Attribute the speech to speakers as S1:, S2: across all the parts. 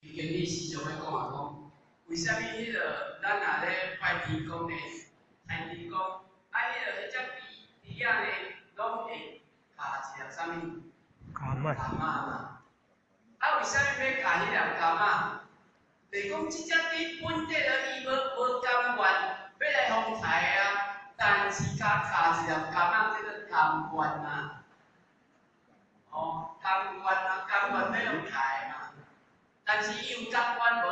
S1: 伊经理时常咧讲啊讲，为啥物彼个咱若咧拜天公呢？抬天公，啊，彼个彼只猪猪仔呢，攏會咬一粒啥物？
S2: 柑仔。
S1: 柑仔嘛。啊，為啥物欲咬彼粒柑仔？就是講這隻豬本底就伊無甘願欲來予刣啊，但是共咬一粒柑仔叫做甘願嘛。哦，甘願啊，甘願欲予刣嘛。但是伊有甘願無？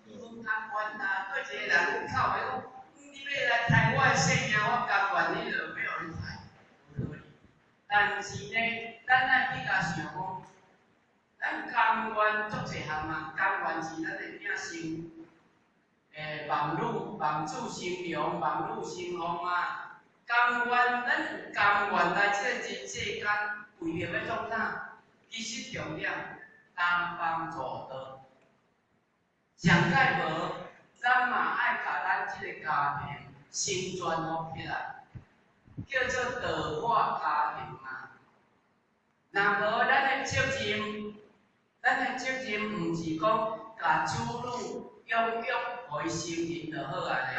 S1: 伊無甘願啊！閣一個人靠欲講，你欲來刣我的性命，我甘願，你就欲予你刣，無道理。但是呢，咱愛去共想講，咱甘願足濟項嘛，甘願是咱的囝生，望女望子成龍，望女成鳳啊。甘願，咱有甘願來這個人世間，為著欲創啥？其實重點，擔當做道。上蓋無，咱嘛愛共咱這个家庭成全好起來，叫做道化家庭嘛。若無咱的責任，咱的責任毋是講共子女養育予伊成人就好啊呢？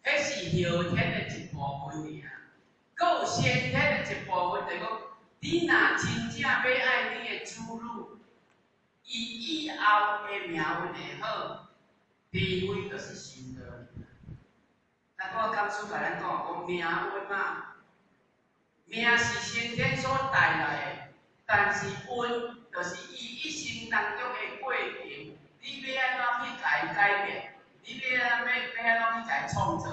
S1: 彼是後天的一部分爾，閣有先天的一部分，就是講，你若真正欲愛你的子女，伊以後的命運會好，除非就是修道。那我講師共咱講講命運嘛，命是先天所帶來的，但是運就是伊一生當中的過程，你欲按怎去共伊改變，你欲按怎欲按怎去共伊創造，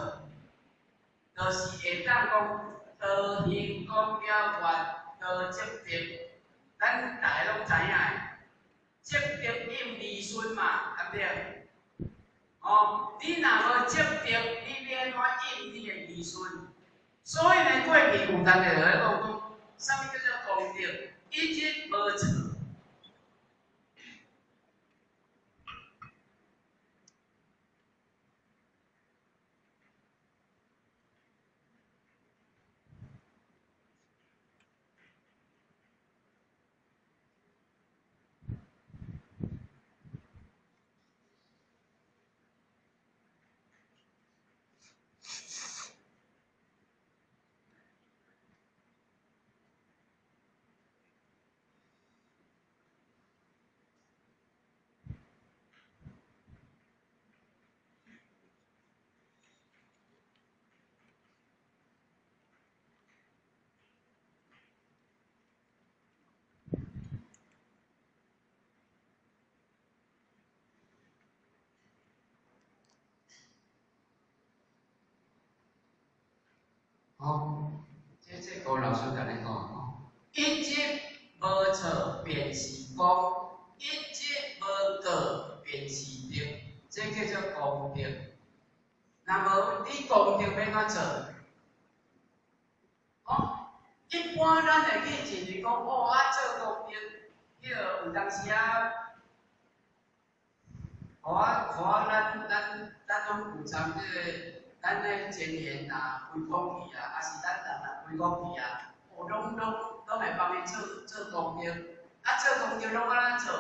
S1: 就是會當講多行功了願，多積德，咱大家攏知影的。積德應兒孫嘛，對毋對？哦，你若無積德，你欲按怎應你的兒孫？所以呢，過去有當時就咧講講，啥物叫做功德？一日無錯。哦，這高老師共咱講吼，一日無錯便是功，一日無過便是德，這叫做功德。若無你功德欲按怎做？哦，一般咱會去認為講，哦啊做功德，彼個有當時啊，予我予我咱咱咱攏有參這個。咱的前言啊，開講去啊，抑是咱逐逐開講去啊，哦，攏攏攏會幫伊做做功德，啊，做功德攏按怎做？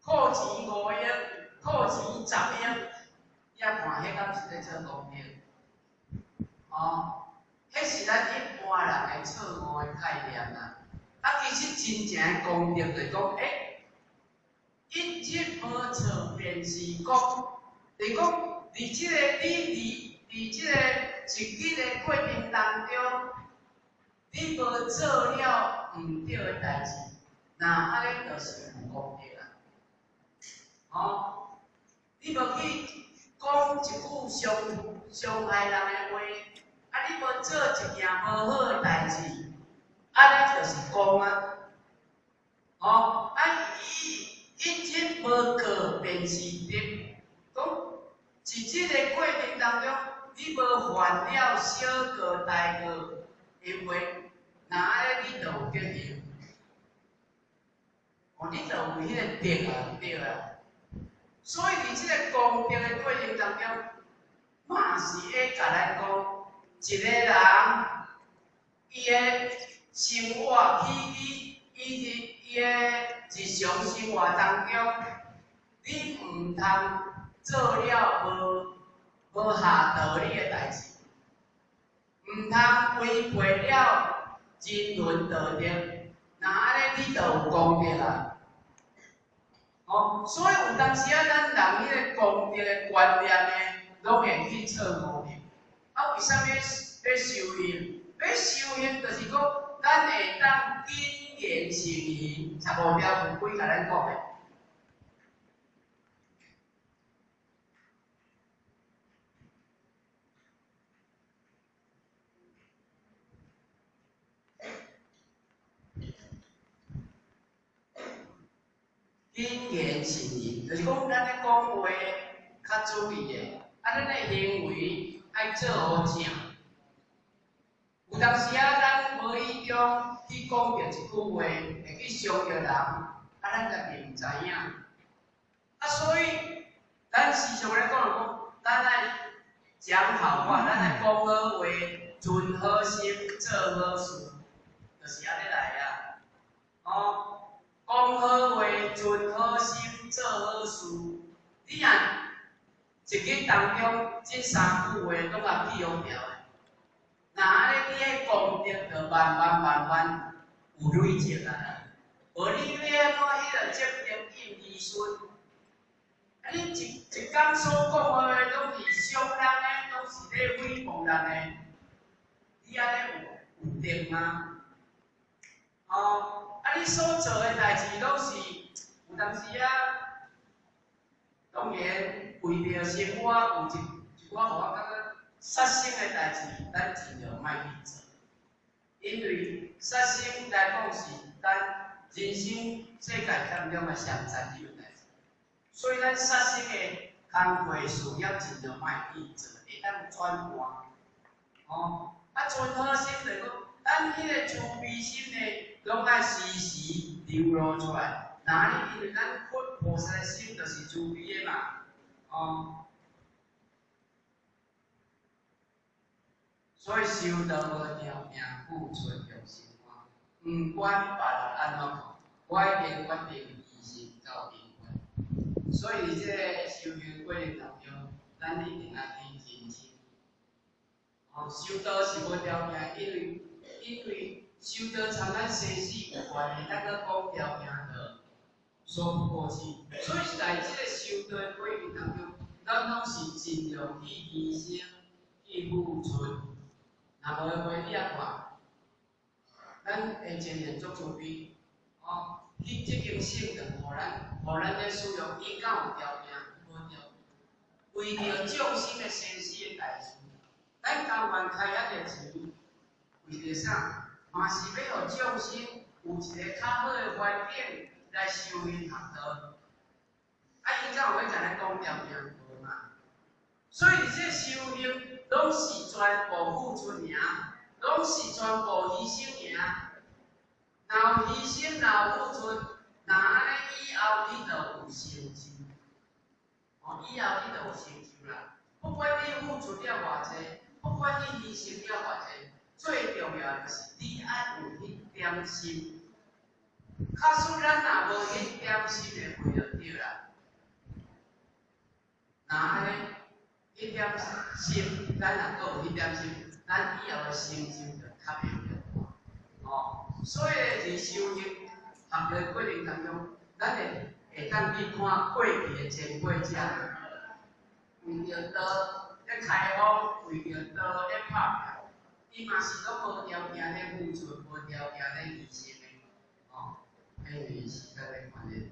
S1: 扣錢5億，扣錢10億，你啊看，彼敢是咧做功德？哦，彼是咱一般人的錯誤的概念啦。啊，其實真正的功德就是講，欸，一日無錯便是功，就是講。佇這個你佇佇這個一日的過程當中，你無做了毋對的代誌，那按呢就是有功德啦。哦，你無去講一句傷傷害人的話，啊，你無做一件無好的代誌，按呢就是功啊。哦，啊，一一日無過便是德，講。佇這个過程當中，你無犯了小過大過，因為若按呢你就有德行，哦，你就有彼个德啊，對啊。所以佇這個功德的過程當中，嘛是會共咱講，一個人伊的生活起居，伊佇伊的日常生活當中，毋通做了無合道理的代誌，毋通違背了人倫道德。若按呢，你就有功德啊！哦，所以有當時啊，咱人彼个功德的觀念呢，攏會去錯誤去。啊，為啥物欲修行？欲修行就是講，咱會當謹言慎行，15條有幾共咱講的？謹言慎行，就是講咱咧講話較注意的，啊，咱的行為愛做予正。有當時啊，咱無意中去講著一句話，會去傷著人，啊，咱家己毋知影。啊，所以咱時常咧講就講，咱愛講好話，咱愛講好話，存好心，做好事，就是按呢來啊。哦，講好話，存好心，做好事。你若一日當中，這三句話攏共記予牢的，若按呢，你的功德就慢慢慢慢有累積啊。無你欲按怎彼个積德應兒孫？啊，你一一工所講的話攏是傷人的，攏是咧誹謗人的，你按呢有德嗎？哦，啊，你所做的代誌攏是有當時啊，當然為著生活有一寡，予我感覺殺生的代誌，咱盡量莫去做，因為殺生來講是咱人生世界當中的上殘忍的代誌，所以咱殺生的工課事業盡量莫去做，會當轉換。哦，啊，存好心就是講，咱彼个慈悲心呢，攏愛時時流露出來。若呢，因為咱佛菩薩的心就是慈悲的嘛，哦。所以修道無條件付出用心肝，毋管別人按怎看，我一定決定犧牲到永遠。所以佇這个修行過程當中，咱一定愛去珍惜。哦，修道是無條件，因為修道參咱生死有關係，咱閣講條件就說不過去。所以在這个修道的過程當中，咱攏是盡量去犧牲、去付出。若無的話，你也看，咱的前人足慈悲，哦，去這間聖堂，予咱咧使用，伊敢有條件？無條件。為著眾生的生死的代誌，咱甘願開遐濟錢，為著啥？嘛是欲予眾生有一个較好的環境來修行學道。啊，伊敢有欲共咱講條件？無嘛。所以這修行攏是全部付出爾，攏是全部犧牲爾。若有犧牲，若有付出，若按呢以後你就有成就。哦，以後你就有成就啦。不管你付出了偌濟，不管你犧牲了偌濟，最重要的就是你愛有彼點心。假使咱若無彼點心的話，就對啦。若按呢，彼點心，咱若閣有彼點心，咱以後的成就就較袂大。哦，所以佇修行學的過程當中，咱會當去看過去的前輩者，為著道咧開放，為著道咧拍拼，伊嘛是攏無條件咧付出，無條件咧犧牲的，哦，因為時間的關係。